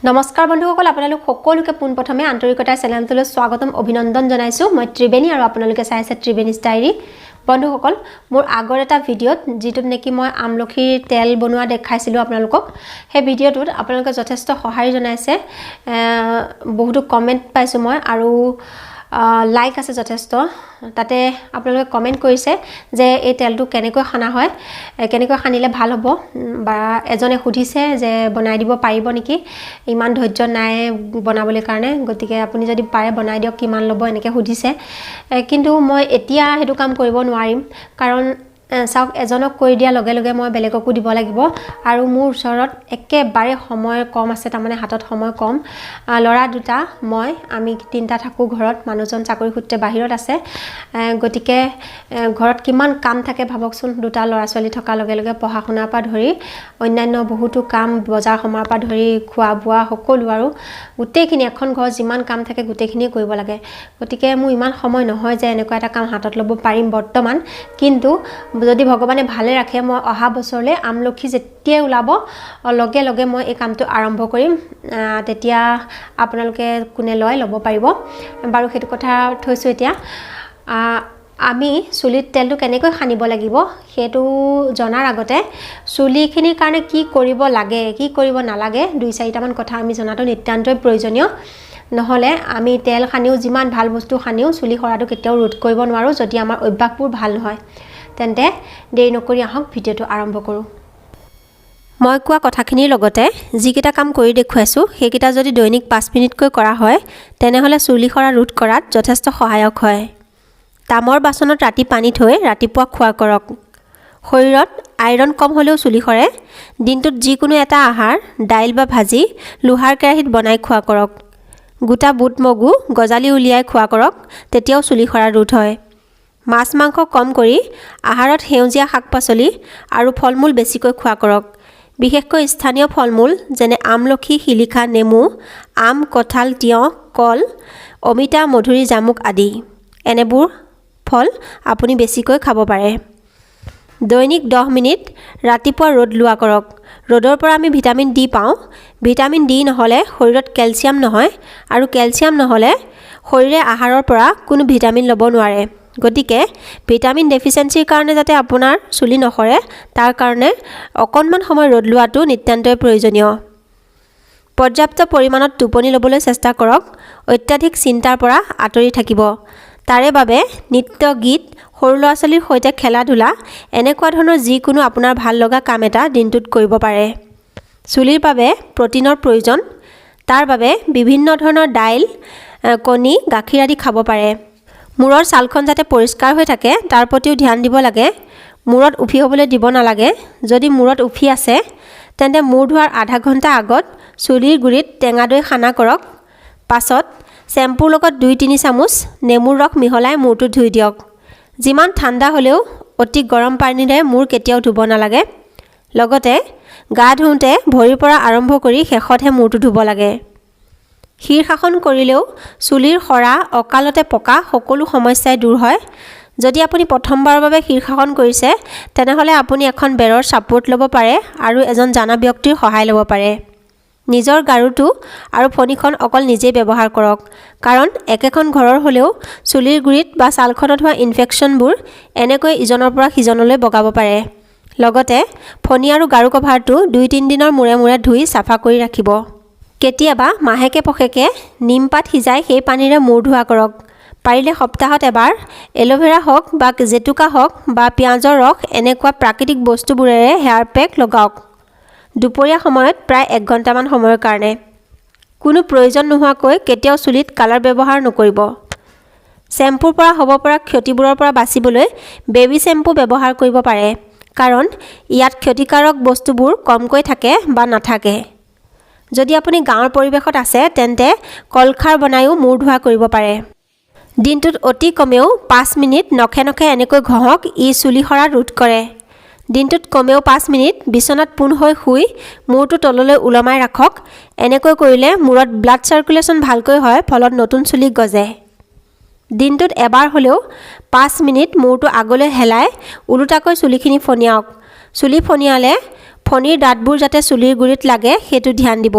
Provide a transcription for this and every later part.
নমস্কাৰ বন্ধুসকল, আপোনালোক সকলোকে পোনপ্ৰথমে আন্তৰিকতাৰ চেনেলটোলৈ স্বাগতম, অভিনন্দন জনাইছোঁ। মই ত্ৰিবেণী আৰু আপোনালোকে চাই আছে ত্ৰিবেণীজ ডায়েৰী। বন্ধুসকল, মোৰ আগৰ এটা ভিডিঅ'ত, যিটোত নেকি মই আমলখিৰ তেল বনোৱা দেখাইছিলোঁ আপোনালোকক, সেই ভিডিঅ'টোত আপোনালোকে যথেষ্ট সঁহাৰি জনাইছে। বহুতো কমেণ্ট পাইছোঁ মই আৰু লাইক আছে যথেষ্ট। তাতে আপোনালোকে কমেণ্ট কৰিছে যে এই তেলটো কেনেকৈ সানা হয়, কেনেকৈ সানিলে ভাল হ'ব, বা এজনে সুধিছে যে বনাই দিব পাৰিব নেকি, ইমান ধৈৰ্য নাই বনাবলৈ কাৰণে, গতিকে আপুনি যদি পাৰে বনাই দিয়ক, কিমান ল'ব এনেকৈ সুধিছে। কিন্তু মই এতিয়া সেইটো কাম কৰিব নোৱাৰিম, কাৰণ চাওক, এজনক কৰি দিয়াৰ লগে লগে মই বেলেগকো দিব লাগিব আৰু মোৰ ওচৰত একেবাৰে সময় কম আছে, তাৰমানে হাতত সময় কম। ল'ৰা দুটা, মই, আমি তিনিটা থাকোঁ ঘৰত, মানুহজন চাকৰি সূত্ৰে বাহিৰত আছে। গতিকে ঘৰত কিমান কাম থাকে ভাবকচোন। দুটা ল'ৰা ছোৱালী থকাৰ লগে লগে পঢ়া শুনাৰ পৰা ধৰি অন্যান্য বহুতো কাম, বজাৰ সমাৰৰ পৰা ধৰি খোৱা বোৱা সকলো আৰু গোটেইখিনি, এখন ঘৰত যিমান কাম থাকে গোটেইখিনিয়ে কৰিব লাগে। গতিকে মোৰ ইমান সময় নহয় যে এনেকুৱা এটা কাম হাতত ল'ব পাৰিম বৰ্তমান। কিন্তু যদি ভগৱানে ভালে ৰাখে, মই অহা বছৰলৈ আমলখি যেতিয়াই ওলাব লগে লগে মই এই কামটো আৰম্ভ কৰিম। তেতিয়া আপোনালোকে কোনে লয় ল'ব পাৰিব। বাৰু, সেইটো কথা থৈছোঁ। এতিয়া আমি চুলিত তেলটো কেনেকৈ সানিব লাগিব সেইটো জনাৰ আগতে চুলিখিনিৰ কাৰণে কি কৰিব লাগে, কি কৰিব নালাগে, দুই চাৰিটামান কথা আমি জনাটো নিতান্তই প্ৰয়োজনীয়। নহ'লে আমি তেল সানিও, যিমান ভাল বস্তু সানিও চুলি সৰাটো কেতিয়াও ৰোধ কৰিব নোৱাৰোঁ, যদি আমাৰ অভ্যাসবোৰ ভাল নহয়। তেন্তে দেৰি নকৰি আহক, ভিডিঅ'টো আৰম্ভ কৰোঁ। মই কোৱা কথাখিনিৰ লগতে যিকেইটা কাম কৰি দেখুৱাইছোঁ, সেইকেইটা যদি দৈনিক 5 মিনিটকৈ কৰা হয়, তেনেহ'লে চুলি সৰা ৰোধ কৰাত যথেষ্ট সহায়ক হয়। তামৰ বাচনত ৰাতি পানী থৈ ৰাতিপুৱা খোৱা কৰক। শৰীৰত আইৰণ কম হ'লেও চুলি সৰে। দিনটোত যিকোনো এটা আহাৰ, দাইল বা ভাজি লোহাৰ কেৰাহীত বনাই খোৱা কৰক। গোটা বুট মগু গজালি উলিয়াই খোৱা কৰক, তেতিয়াও চুলি সৰা ৰোধ হয়। মাছ মাংস কম কৰি আহাৰত সেউজীয়া শাক পাচলি আৰু ফল মূল বেছিকৈ খোৱা কৰক। বিশেষকৈ স্থানীয় ফল মূল, যেনে আমলখি, শিলিখা, নেমু, আম, কঁঠাল, তিয়ঁহ, কল, অমিতা, মধুৰি, জামুক আদি এনেবোৰ ফল আপুনি বেছিকৈ খাব পাৰে। দৈনিক 10 মিনিট ৰাতিপুৱা ৰ'দ লোৱা কৰক। ৰ'দৰ পৰা আমি ভিটামিন ডি পাওঁ। ভিটামিন ডি নহ'লে শৰীৰত কেলছিয়াম নহয় আৰু কেলছিয়াম নহ'লে শৰীৰে আহাৰৰ পৰা কোনো ভিটামিন ল'ব নোৱাৰে। গতিকে ভিটামিন ডেফিচিয়েঞ্চিৰ কাৰণে যাতে আপোনাৰ চুলি নসৰে, তাৰ কাৰণে অকণমান সময় ৰ'দ লোৱাটো নিতান্তই প্ৰয়োজনীয়। পৰ্যাপ্ত পৰিমাণত টোপনি ল'বলৈ চেষ্টা কৰক। অত্যাধিক চিন্তাৰ পৰা আঁতৰি থাকিব। তাৰে বাবে নৃত্য গীত, সৰু ল'ৰা ছোৱালীৰ সৈতে খেলা ধূলা, এনেকুৱা ধৰণৰ যিকোনো আপোনাৰ ভাল লগা কাম এটা দিনটোত কৰিব পাৰে। চুলিৰ বাবে প্ৰ'টিনৰ প্ৰয়োজন। তাৰ বাবে বিভিন্ন ধৰণৰ দাইল, কণী, গাখীৰ আদি খাব পাৰে। মূৰৰ ছালখন যাতে পৰিষ্কাৰ হৈ থাকে, তাৰ প্ৰতিও ধ্যান দিব লাগে। মূৰত উফি হ'বলৈ দিব নালাগে। যদি মূৰত উফি আছে, তেন্তে মূৰ ধোৱাৰ আধা ঘণ্টা আগত চুলিৰ গুৰিত টেঙা দৈ সানা কৰক। পাছত শ্বেম্পুৰ লগত 2-3 চামুচ নেমুৰ ৰস মিহলাই মূৰটো ধুই দিয়ক। যিমান ঠাণ্ডা হ'লেও অতি গৰম পানীৰে মূৰ কেতিয়াও ধুব নালাগে। লগতে গা ধুওঁতে ভৰিৰ পৰা আৰম্ভ কৰি শেষতহে মূৰটো ধুব লাগে। শীৰ্ষাসন কৰিলেও চুলিৰ সৰা, অকালতে পকা সকলো সমস্যাই দূৰ হয়। যদি আপুনি প্ৰথমবাৰৰ বাবে শীৰ্ষাসন কৰিছে, তেনেহ'লে আপুনি এখন বেৰৰ ছাপোৰ্ট ল'ব পাৰে আৰু এজন জানা ব্যক্তিৰ সহায় ল'ব পাৰে। নিজৰ গাৰুটো আৰু ফণীখন অকল নিজেই ব্যৱহাৰ কৰক, কাৰণ একেখন ঘৰৰ হ'লেও চুলিৰ গুৰিত বা ছালখনত হোৱা ইনফেকশ্যনবোৰ এনেকৈ ইজনৰ পৰা সিজনলৈ বগাব পাৰে। লগতে ফণী আৰু গাৰু কভাৰটো 2-3 দিনৰ মূৰে মূৰে ধুই চাফা কৰি ৰাখিব। কেতিয়াবা মাহেকে পষেকে নিমপাত সিজাই সেই পানীৰে মূৰ ধোৱা কৰক। পাৰিলে সপ্তাহত এবাৰ এল'ভেৰা হওক বা জেতুকা হওক বা পিঁয়াজৰ ৰস, এনেকুৱা প্ৰাকৃতিক বস্তুবোৰেৰে হেয়াৰ পেক লগাওক, দুপৰীয়া সময়ত প্ৰায় এক ঘণ্টামান সময়ৰ কাৰণে। কোনো প্ৰয়োজন নোহোৱাকৈ কেতিয়াও চুলিত কালাৰ ব্যৱহাৰ নকৰিব। শ্বেম্পুৰ পৰা হ'ব পৰা ক্ষতিবোৰৰ পৰা বাচিবলৈ বেবী শ্বেম্পু ব্যৱহাৰ কৰিব পাৰে, কাৰণ ইয়াত ক্ষতিকাৰক বস্তুবোৰ কমকৈ থাকে বা নাথাকে। যদি আপুনি গাঁৱৰ পৰিৱেশত আছে, তেন্তে কলখাৰ বনায়ো মূৰ ধোৱা কৰিব পাৰে। দিনটোত অতি কমেও 5 মিনিট নখে নখে এনেকৈ ঘঁহক, ই চুলি সৰা ৰোধ কৰে। দিনটোত কমেও 5 মিনিট বিচনাত পোন হৈ শুই মূৰটো তললৈ ওলমাই ৰাখক। এনেকৈ কৰিলে মূৰত ব্লাড চাৰ্কুলেশ্যন ভালকৈ হয়, ফলত নতুন চুলি গজে। দিনটোত এবাৰ হ'লেও 5 মিনিট মূৰটো আগলৈ হেলাই ওলোটাকৈ চুলিখিনি ফণিয়াওক। চুলি ফণিয়ালে ফণিৰ দাঁতবোৰ যাতে চুলিৰ গুৰিত লাগে, সেইটো ধ্যান দিব।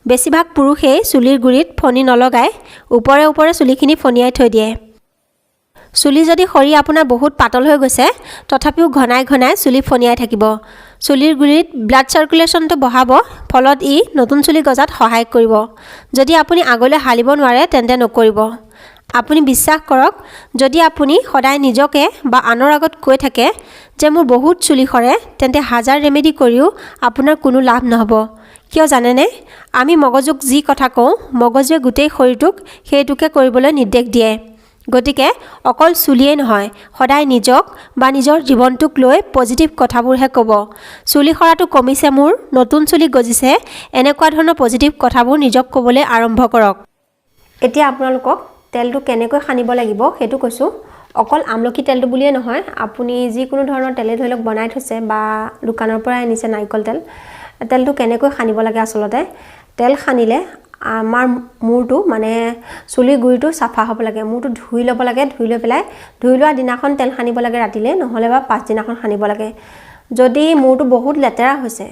বেছিভাগ পুৰুষেই চুলিৰ গুৰিত ফণি নলগাই ওপৰে ওপৰে চুলিখিনি ফণিয়াই থৈ দিয়ে। চুলি যদি সৰি আপোনাৰ বহুত পাতল হৈ গৈছে, তথাপিও ঘনাই ঘনাই চুলি ফণিয়াই থাকিব। চুলিৰ গুৰিত ব্লাড চাৰ্কুলেশ্যনটো বঢ়াব, ফলত ই নতুন চুলি গজাত সহায় কৰিব। যদি আপুনি আগলৈ হালিব নোৱাৰে, তেন্তে নকৰিব। আপুনি বিশ্বাস কৰক, যদি আপুনি সদায় নিজকে বা আনৰ আগত কৈ থাকে যে মোৰ বহুত চুলি সৰে, তেন্তে হাজাৰ ৰেমেডি কৰিও আপোনাৰ কোনো লাভ নহ'ব। কিয় জানেনে? আমি মগজুক যি কথা কওঁ, মগজুৱে গোটেই শৰীৰটোক সেইটোকে কৰিবলৈ নিৰ্দেশ দিয়ে। গতিকে অকল চুলিয়েই নহয়, সদায় নিজক বা নিজৰ জীৱনটোক লৈ পজিটিভ কথাবোৰহে ক'ব। চুলি সৰাটো কমিছে মোৰ, নতুন চুলি গজিছে, এনেকুৱা ধৰণৰ পজিটিভ কথাবোৰ নিজক ক'বলৈ আৰম্ভ কৰক। এতিয়া আপোনালোকক তেলটো কেনেকৈ সানিব লাগিব সেইটো কৈছোঁ। অকল আমলখি তেলটো বুলিয়ে নহয়, আপুনি যিকোনো ধৰণৰ তেলে ধৰি লওক বনাই থৈছে বা দোকানৰ পৰাই আনিছে নাৰিকল তেল, তেলটো কেনেকৈ সানিব লাগে। আচলতে তেল সানিলে আমাৰ মূৰটো, মানে চুলিৰ গুৰিটো চাফা হ'ব লাগে। মূৰটো ধুই ল'ব লাগে। ধুই লৈ পেলাই, ধুই লোৱা দিনাখন তেল সানিব লাগে ৰাতিলৈ, নহ'লে বা পাছদিনাখন সানিব লাগে। যদি মূৰটো বহুত লেতেৰা হৈছে,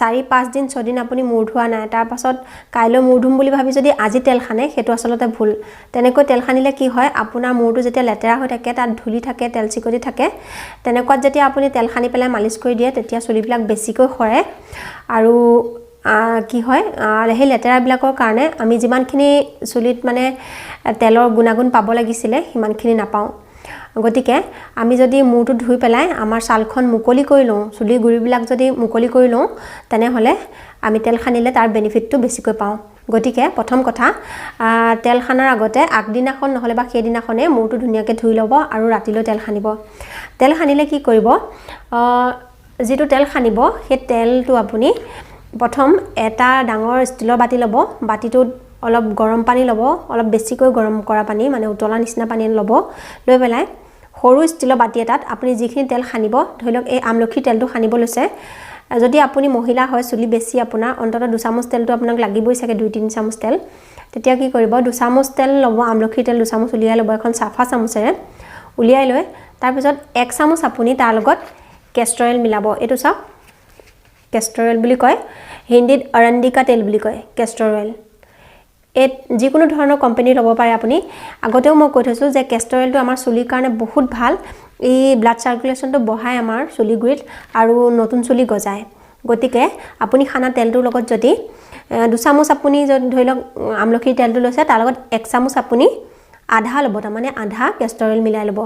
4-5 দিন, 6 দিন আপুনি মূৰ ধোৱা নাই, তাৰপাছত কাইলৈ মূৰ ধুম বুলি ভাবি যদি আজি তেল সানে, সেইটো আচলতে ভুল। তেনেকৈ তেল সানিলে কি হয়, আপোনাৰ মূৰটো যেতিয়া লেতেৰা হৈ থাকে, তাত ধূলি থাকে, তেল চিকটি থাকে, তেনেকুৱাত যেতিয়া আপুনি তেল সানি পেলাই মালিচ কৰি দিয়ে, তেতিয়া চুলিবিলাক বেছিকৈ সৰে। আৰু কি হয়, সেই লেতেৰাবিলাকৰ কাৰণে আমি যিমানখিনি চুলিত মানে তেলৰ গুণাগুণ পাব লাগিছিলে, সিমানখিনি নাপাওঁ। গতিকে আমি যদি মূৰটো ধুই পেলাই আমাৰ ছালখন মুকলি কৰি লওঁ, চুলিৰ গুৰিবিলাক যদি মুকলি কৰি লওঁ, তেনেহ'লে আমি তেল সানিলে তাৰ বেনিফিটটো বেছিকৈ পাওঁ। গতিকে প্ৰথম কথা, তেল সানাৰ আগতে আগদিনাখন নহ'লে বা সেইদিনাখনেই মূৰটো ধুনীয়াকৈ ধুই ল'ব আৰু ৰাতিলৈ তেল সানিব। তেল সানিলে কি কৰিব? যিটো তেল সানিব, সেই তেলটো আপুনি প্ৰথম এটা ডাঙৰ ষ্টীলৰ বাতি ল'ব। বাতিটোত অলপ গৰম পানী ল'ব, অলপ বেছিকৈ গৰম কৰা পানী, মানে উতলা নিচিনা পানী ল'ব। লৈ পেলাই সৰু ষ্টীলৰ বাতি এটাত আপুনি যিখিনি তেল সানিব, ধৰি লওক এই আমলখিৰ তেলটো সানিব লৈছে, যদি আপুনি মহিলা হয়, চুলি বেছি আপোনাৰ, অন্ততঃ 2 চামুচ তেলটো আপোনাক লাগিবই চাগে, 2-3 চামুচ তেল। তেতিয়া কি কৰিব? 2 চামুচ তেল ল'ব, আমলখিৰ তেল 2 চামুচ উলিয়াই ল'ব এখন চাফা চামুচেৰে। উলিয়াই লৈ তাৰপিছত 1 চামুচ আপুনি তাৰ লগত কেষ্টৰ অইল মিলাব। এইটো চাওক, কেষ্টৰ অইল বুলি কয়, হিন্দীত अरंडी का तेल বুলি কয় কেষ্টৰ অইল। এই যিকোনো ধৰণৰ কোম্পানীৰ ল'ব পাৰে আপুনি। আগতেও মই কৈ থৈছোঁ যে কেষ্টৰ অইলটো আমাৰ চুলিৰ কাৰণে বহুত ভাল। ই ব্লাড চাৰ্কুলেশ্যনটো বঢ়ায় আমাৰ চুলি গুৰিত আৰু নতুন চুলি গজায়। গতিকে আপুনি সানা তেলটোৰ লগত যদি 2 চামুচ, আপুনি যদি ধৰি লওক আমলখিৰ তেলটো লৈছে, তাৰ লগত 1 চামুচ আপুনি আধা ল'ব, তাৰমানে আধা কেষ্টৰ অইল মিলাই ল'ব।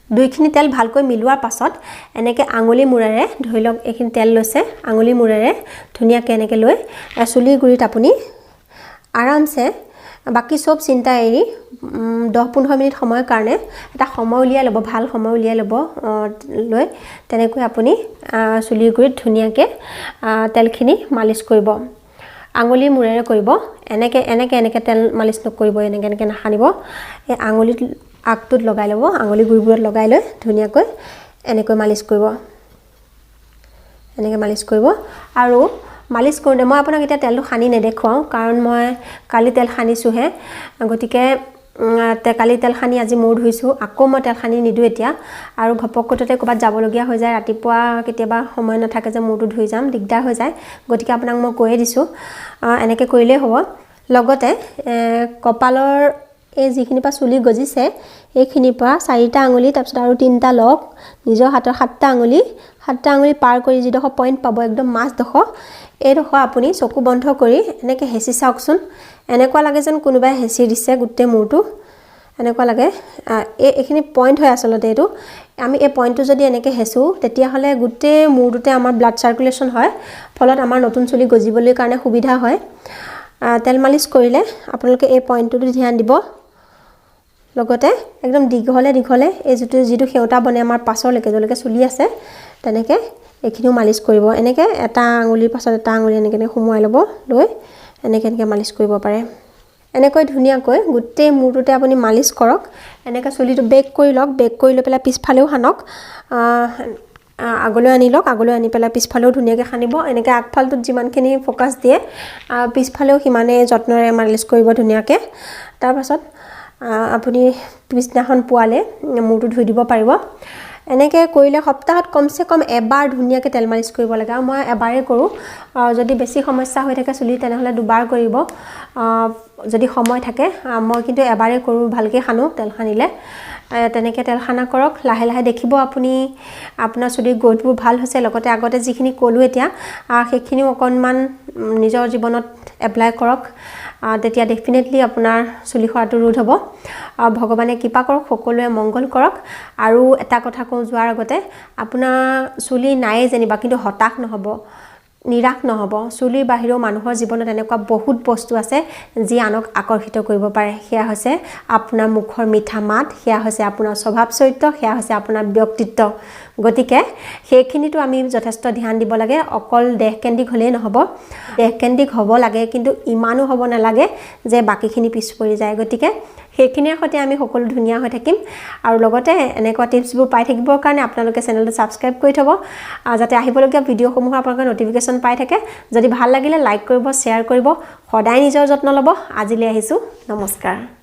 দুইখিনি তেল ভালকৈ মিলোৱাৰ পাছত এনেকৈ আঙুলি মূৰেৰে, ধৰি লওক এইখিনি তেল লৈছে, আঙুলি মূৰেৰে ধুনীয়াকৈ এনেকৈ লৈ চুলিৰ গুৰিত আপুনি আৰামছে বাকী চব চিন্তা এৰি 10-15 মিনিট সময়ৰ কাৰণে এটা সময় উলিয়াই ল'ব, ভাল সময় উলিয়াই ল'ব। লৈ তেনেকৈ আপুনি চুলিৰ গুৰিত ধুনীয়াকৈ তেলখিনি মালিচ কৰিব। আঙুলিৰ মূৰেৰে কৰিব। এনেকৈ এনেকৈ এনেকৈ তেল মালিচ নকৰিব, এনেকৈ এনেকৈ নাসানিব। এই আঙুলিত আগটোত লগাই ল'ব, আঙুলি গুৰিবোৰত লগাই লৈ ধুনীয়াকৈ এনেকৈ মালিচ কৰিব, এনেকৈ মালিচ কৰিব। আৰু মালিচ কৰোঁতে মই আপোনাক এতিয়া তেলটো সানি নেদেখুৱাওঁ, কাৰণ মই কালি তেল সানিছোঁহে। গতিকে কালি তেল সানি আজি মূৰ ধুইছোঁ, আকৌ মই তেল সানি নিদিওঁ এতিয়া। আৰু ঘপকতে ক'ৰবাত যাবলগীয়া হৈ যায় ৰাতিপুৱা, কেতিয়াবা সময় নাথাকে যে মূৰটো ধুই যাম, দিগদাৰ হৈ যায়। গতিকে আপোনাক মই কৈয়ে দিছোঁ, এনেকৈ কৰিলেই হ'ব। লগতে কপালৰ এই যিখিনিৰ পৰা চুলি গজিছে, এইখিনিৰ পৰা চাৰিটা আঙুলি, তাৰপিছত আৰু তিনিটা লগ, নিজৰ হাতৰ সাতটা আঙুলি, সাতটা আঙুলি পাৰ কৰি যিডোখৰ পইণ্ট পাব, একদম মাজডোখৰ, এইডোখৰ আপুনি চকু বন্ধ কৰি এনেকৈ হেঁচি চাওকচোন। এনেকুৱা লাগে যেন কোনোবাই হেঁচি দিছে গোটেই মূৰটো, এনেকুৱা লাগে। এইখিনি পইণ্ট হয় আচলতে এইটো। আমি এই পইণ্টটো যদি এনেকৈ হেঁচোঁ, তেতিয়াহ'লে গোটেই মূৰটোতে আমাৰ ব্লাড চাৰ্কুলেশ্যন হয়, ফলত আমাৰ নতুন চুলি গজিবলৈ কাৰণে সুবিধা হয়। তেল মালিচ কৰিলে আপোনালোকে এই পইণ্টটোতো ধ্যান দিব। লগতে একদম দীঘলে দীঘলে এই যিটো যিটো সেওঁতা বনে আমাৰ পাছৰলৈকে, য'লৈকে চুলি আছে, তেনেকৈ এইখিনিও মালিচ কৰিব। এনেকৈ এটা আঙুলিৰ পাছত এটা আঙুলি এনেকৈ এনেকৈ সোমোৱাই ল'ব, লৈ এনেকৈ এনেকৈ মালিচ কৰিব পাৰে। এনেকৈ ধুনীয়াকৈ গোটেই মূৰটোতে আপুনি মালিচ কৰক। এনেকৈ চুলিটো বেক কৰি লওক। বেক কৰি লৈ পেলাই পিছফালেও সানক, আগলৈ আনি লওক, আগলৈ আনি পেলাই পিছফালেও ধুনীয়াকৈ সানিব। এনেকৈ আগফালটোত যিমানখিনি ফ'কাছ দিয়ে, পিছফালেও সিমানেই যত্নৰে মালিচ কৰিব ধুনীয়াকৈ। তাৰপাছত আপুনি পিছদিনাখন পুৱালে মূৰটো ধুই দিব পাৰিব। এনেকৈ কৰিলে সপ্তাহত কমচে কম এবাৰ ধুনীয়াকৈ তেল মালিচ কৰিব লাগে, আৰু মই এবাৰেই কৰোঁ। যদি বেছি সমস্যা হৈ থাকে চুলি, তেনেহ'লে দুবাৰ কৰিব যদি সময় থাকে। মই কিন্তু এবাৰেই কৰোঁ, ভালকৈ সানো তেল সানিলে। তেনেকৈ তেল সানা কৰক, লাহে লাহে দেখিব আপুনি আপোনাৰ চুলিৰ গ্ৰ'থবোৰ ভাল হৈছে। লগতে আগতে যিখিনি ক'লোঁ এতিয়া, সেইখিনিও অকণমান নিজৰ জীৱনত এপ্লাই কৰক, তেতিয়া ডেফিনেটলি আপোনাৰ চুলি সৰাটো ৰোধ হ'ব। ভগৱানে কৃপা কৰক, সকলোৱে মংগল কৰক। আৰু এটা কথা কওঁ যোৱাৰ আগতে, আপোনাৰ চুলি নায়েই যেনিবা, কিন্তু হতাশ নহ'ব, নিৰাশ নহ'ব। চুলিৰ বাহিৰেও মানুহৰ জীৱনত এনেকুৱা বহুত বস্তু আছে যি আনক আকৰ্ষিত কৰিব পাৰে। সেয়া হৈছে আপোনাৰ মুখৰ মিঠা মাত, সেয়া হৈছে আপোনাৰ স্বভাৱ চৰিত্ৰ, সেয়া হৈছে আপোনাৰ ব্যক্তিত্ব। গতিকে সেইখিনিতো আমি যথেষ্ট ধ্যান দিব লাগে। অকল দেহকেন্দ্ৰিক হ'লেই নহ'ব, দেহকেন্দ্ৰিক হ'ব লাগে কিন্তু ইমানো হ'ব নালাগে যে বাকীখিনি পিছ পৰি যায়। গতিকে সেইখিনিৰ সৈতে আমি সকলো ধুনীয়া হৈ থাকিম। আৰু লগতে এনেকুৱা টিপছবোৰ পাই থাকিবৰ কাৰণে আপোনালোকে চেনেলটো ছাবস্ক্ৰাইব কৰি থ'ব, যাতে আহিবলগীয়া ভিডিঅ'সমূহৰ আপোনালোকে ন'টিফিকেশ্যন পাই থাকে। যদি ভাল লাগিলে লাইক কৰিব, শ্বেয়াৰ কৰিব, সদায় নিজৰ যত্ন ল'ব। আজিলৈ আহিছোঁ, নমস্কাৰ।